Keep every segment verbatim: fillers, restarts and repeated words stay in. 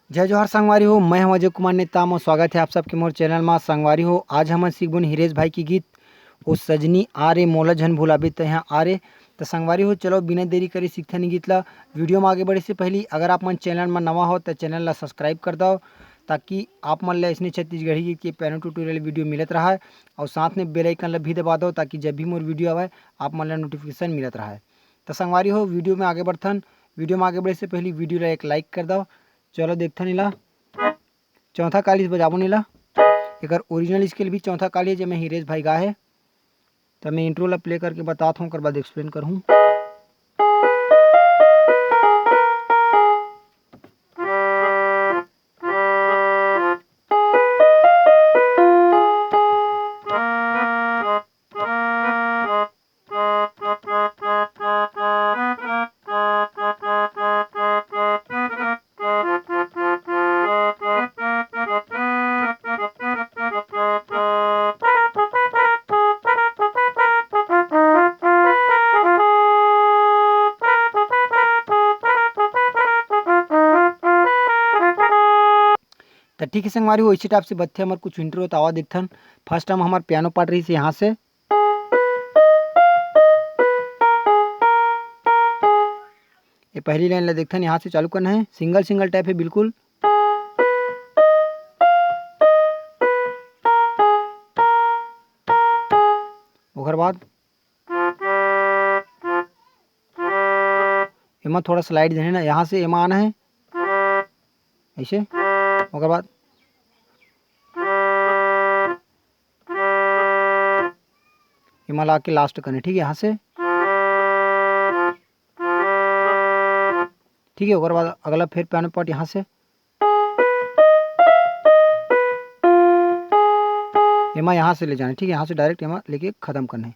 जय जोहार संगवारी हो, मैं हूं अजय कुमार नेताम अउ स्वागत हे आप सबके मोर चैनल मा। संगवारी हो, आज हमन सीखबोन हिरेश भाई के गीत, "ओ सजनी आ रे, मोला झन भुलाबे तैं हा आ रे।" त संगवारी हो, चलो बिना देरी करे सीखथन ये गीत ला। वीडियो मा आगे बढ़े से पहली अगर आप मन चैनल मा नवा हो त चैनल ला सब्सक्राइब कर दव, ताकि आप मन ला अइसने छत्तीसगढ़ी गीत के piano tutorial वीडियो मिलत रहय, अउ साथ में बेल आइकन ला भी दबा दव, ताकि जब भी मोर वीडियो आवय आप मन ला नोटिफिकेशन मिलत रहय। त संगवारी हो, वीडियो में आगे बढ़थन। वीडियो में आगे बढ़े से पहली वीडियो ला एक लाइक कर दव। चलो देखथन एला, चौथा काली से बजाबो एला। एकर ओरिजिनल स्केल भी चौथा काली हे, जेमे हिरेश भाई गा हे। त मैं इंट्रो ला प्ले करके बतात हूं, ओकर बाद एक्सप्लेन करहूं। त ठीक हे संगवारी हो, इसी टाइप से बजथे हमर कुछ इंट्रो। त आवा देखथन, फर्स्ट टाइम हमर पियानो पार्ट रहिस हे यहां से। ये पहली लाइन ला देखथन, यहां से चालू करना हे, सिंगल सिंगल टाइप हे बिल्कुल। ओकर बाद एमा थोड़ा स्लाइड देना हे ना, यहां से एमा आना हे ऐसे, ओकर बाद एमा ला के लास्ट करना हे, ठीक हे, यहां से, ठीक हे। ओकर बाद अगला फिर पियानो पार्ट यहां से, एमा यहां से ले जाना हे, ठीक हे, यहां से डायरेक्ट एमा लेके खत्म करना हे।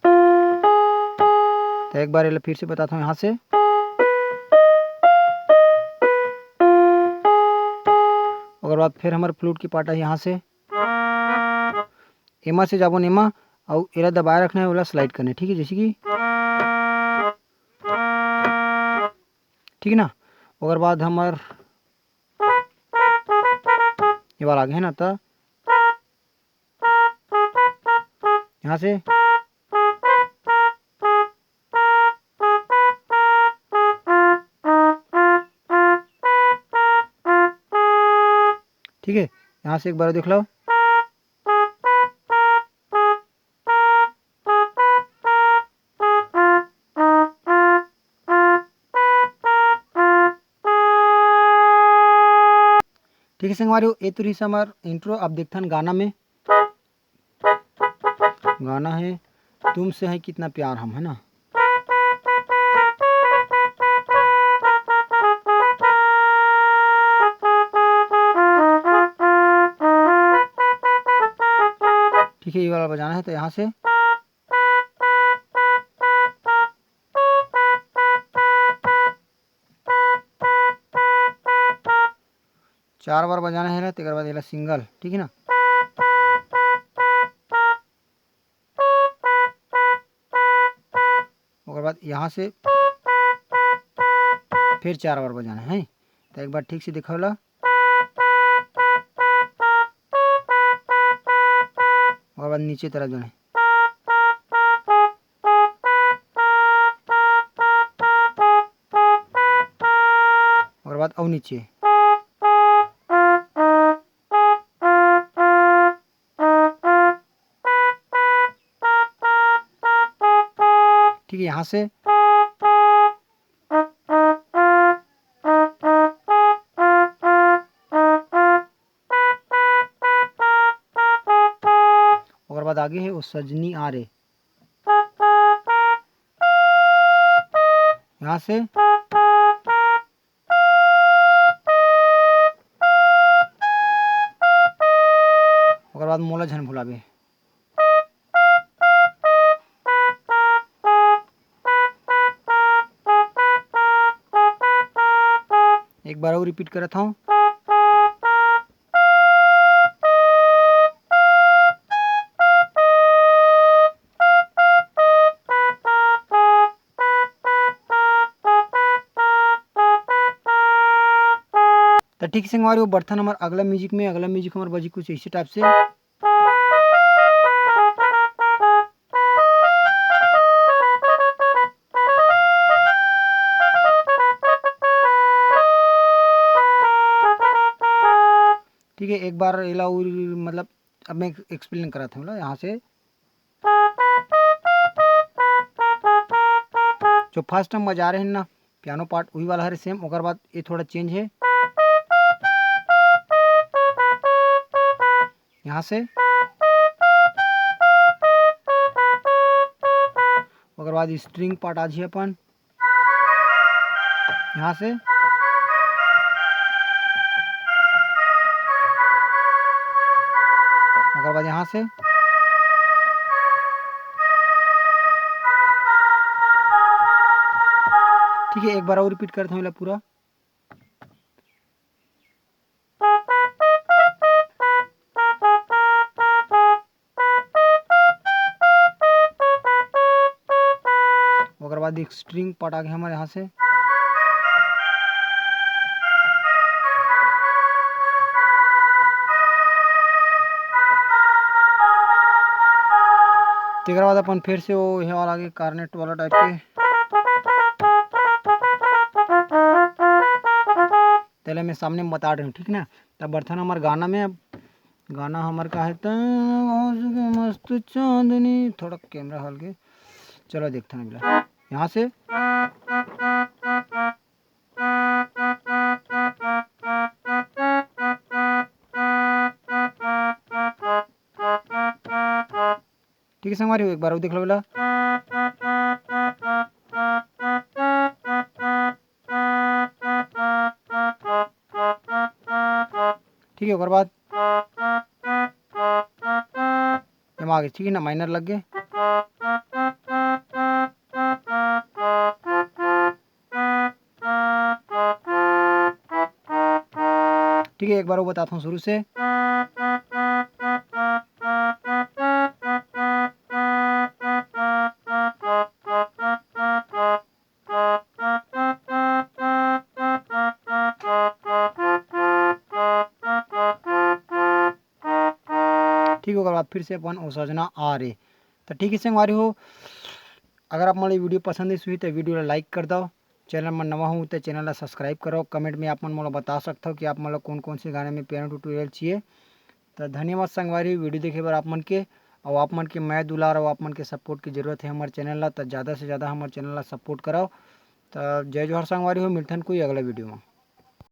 त एक बार एला फिर से बतात हूं यहां से, ओकर बाद फिर हमर फ्लूट के पार्ट हे यहां से, एमा से जाबो एमा, अउ एला दबाए रखना हे, ओला स्लाइड करना हे, ठीक हे, जैसे कि, ठीक हे ना। ओकर बाद हमर ये वाला आगे हे ना, त यहां से, ठीक हे, यहां से एक बार देख लो। ठीक हे संगवारी हो, ए तो रहिस हमर इंट्रो। अब देखथन गाना में, गाना हे तुमसे है कितना प्यार हम, है ना। ठीक हे, ये वाला बजाना हे, त यहां से चार बार बजाना हे ना, तेकर बाद एला सिंगल, ठीक हे ना। ओकर बाद यहां से फिर चार बार बजाना हे। त एक बार ठीक से देखो ला, ओकर बाद नीचे तरफ जाना हे। ओकर बाद अउ नीचे। ठीक हे, यहां से ओकर बाद आगे हे ओ सजनी आ रे। यहां से ओकर बाद मोला झन भुलाबे। एक बार अउ रिपीट करत हंव। तो ठीक संगवारी हो, बरथन हमर अगला म्यूजिक में। अगला म्यूजिक हमर बजी कुछ इसी टाइप से। ठीक है, एक बार एला और मतलब अब मैं एक्सप्लेन करात हूँ ला यहाँ से। जो फर्स्ट हम बजा रहे हैं ना पियानो पार्ट, वही वाला हरे सेम। ओकर बाद ये थोड़ा चेंज है, यहाँ से। ओकर बाद स्ट्रिंग पार्ट आ जी अपन यहाँ से, ओकर बाद यहाँ से। ठीक है, एक बार और रिपीट करते हैं पूरा। ओकर बाद एक स्ट्रिंग पार्ट आ गया हमारे यहाँ से। तेकर बाद अपन फिर से वो ये वाला आगे कार्नेट वाला टाइप के तेला मैं सामने में बता रहे हूँ, ठीक ना। तब बरथन हमर गाना में, अब गाना हमर का है त मस्त चांदनी, थोड़ा कैमरा हल के, चलो देखते हैं अगला यहाँ से। ठीक है संगवारी हो, एक बार और देख लो बेला। ठीक है, ओकर बाद एमा आगे, ठीक है ना, माइनर लग गए। ठीक है, एक बार वो बताता हूँ शुरू से। ठीक, ओकर बाद फिर से अपन ओ सजना आ रे। तो ठीक है संगवारी हो, अगर आप मन ला वीडियो पसंद आइस होही तो वीडियो ला लाइक कर दो। चैनल में नवा हो तो चैनल ला सब्सक्राइब करो। कमेंट में आप मन मोला बता सकथो कि आप मन ला कौन कौन से गाने में पियानो ट्यूटोरियल चाहिए। तो धन्यवाद संगवारी, वीडियो देखे बर आप मन के। और आप मन के मया दुलार और आप मन के सपोर्ट की जरूरत है हमारे चैनल ला, तो ज़्यादा से ज़्यादा हमारे चैनल ला सपोर्ट कराओ। तो जय जोहार संगवारी हो, मिलथन कोई अगला वीडियो में।